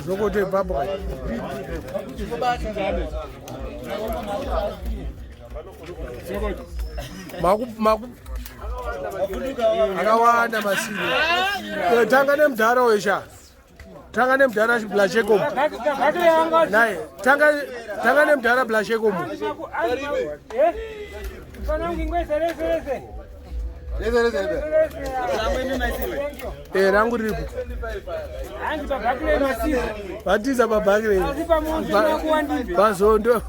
Zokoto ipapo ka. Maku maku akawanda masini. Eh, tanga nemudhara wesha. Tanga nemudhara Blachekomo. Naye tanga tanga nemudhara Blachekomo. Eh, rangu riripo. Vatiza pabhakire. Pazondo.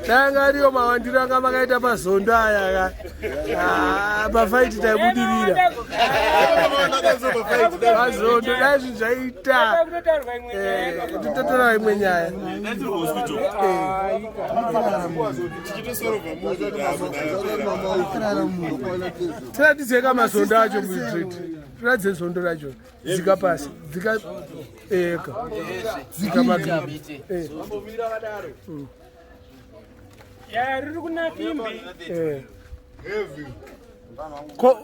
Danga ariyo mawandiro anga makaita pazondo aya ka. Ah, pafaiti taibudirira. Pazondo dai zvinhu zvaita. Eh, totora imwe nyaya. Tiratidzeka mazondo acho muitrit. Tiratidze zondo racho. Dzika pasi. Dzika eka. Dzika magiri. Eh. Ya riri kunakimbi. Eh. Ko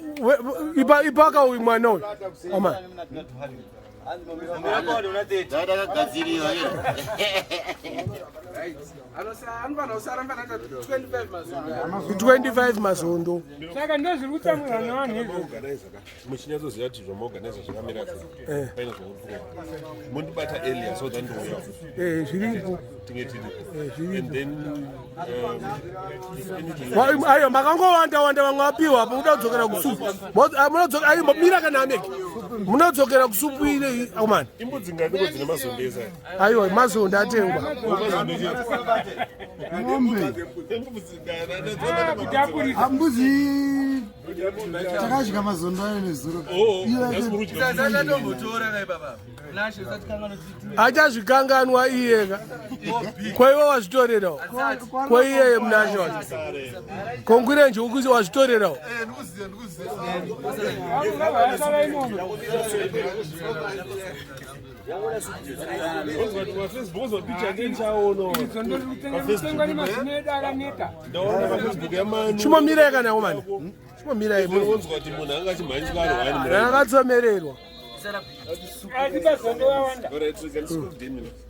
ipa ipaka uyu mwana uyu. Oma. 25 mazondo. Saka ndozviri kutsamwirwa nevanhu izvo. Muchinyatsoziva kuti zvamuorganizer zvakamira sei eh. paine zvauri mondibata earlier so that ndouya eh, zviripo tinge tiri eh, and then um, ayo makangowanda wanda vamwe vapiwa apo muda kudzokera kusupu ah, munodzoka ayo mira kana ameki munodzokera kusupu ile akomana imbudzi ngani ko dzine mazondo ese aiwa mazondo atengwa mombe ambuzi takadya mazondo ayo nezuro oh, achazvikanganwa iyeka kwaiwe wazvitorerawo kwaiyeye munashe wacho kongwirenje ukuzi wazvitorerawo Chimomirai kana omani. Chimomirai. Akatsomererwa.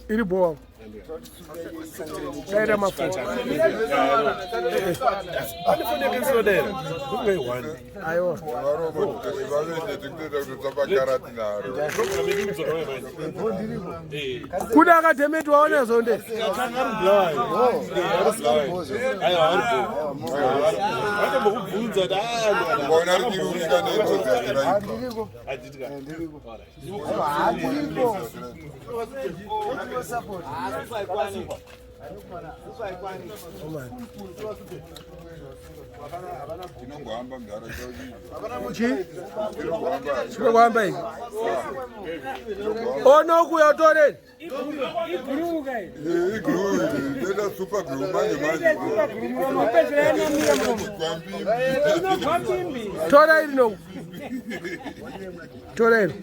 Iri bhowa. Daira mafuta. Aiwa. Kuda akadhemeti waona zonde. Chinokuhamba ichi. Ono kuya utoreni. Tora iri no. Tora iri.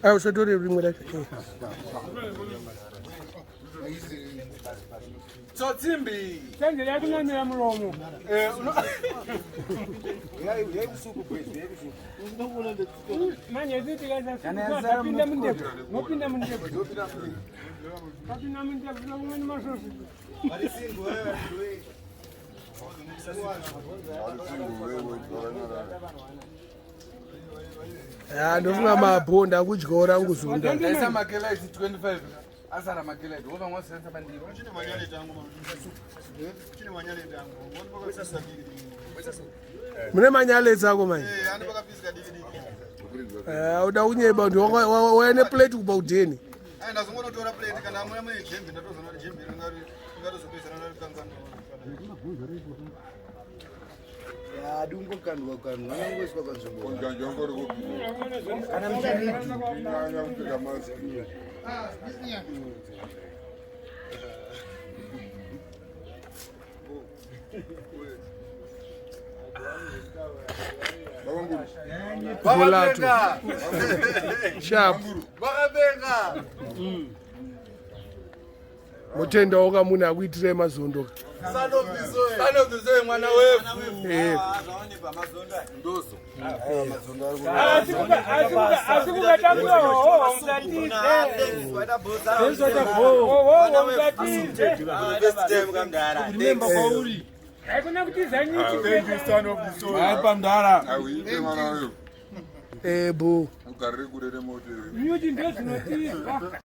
Ayo usatore rimwe racho. Tsotsimbi. Tende yakunamira muromo. Eh, Manje ziti kaza tapinda mundebvu. Mopinda mundebvu. Tapinda mundebvu nokumweni masosi. Ya ndofunga mabhonda akudyora nguzunda. Ndaisa makelaiti 25 asara makelaiti wova ngosesa bandiro. Mune manyalets ako manje. Eh, uda kunyeba ndi waene plate kubva kudheni. Ndazongonotora plate kana mune mune jembe ndatozoona kuti jembe ringatozopedzisira ndarikanganwa. Adungokandwa kandwa anongoiswa panzvimbo. Kana Mulato. Sharp. Vakapenga. Motendawo kamunhu akuitirai mazondo. Son of the soil, mwana wevu. Ndozo. Asi kukatambura hoho musatize. Hoho musatize. Haikona kutiza nyuchi. Haipa mdara. Auipe mwana wevu. Bo. Ugarire kure nemoteri. Nyuchi ndo dzinotizwa.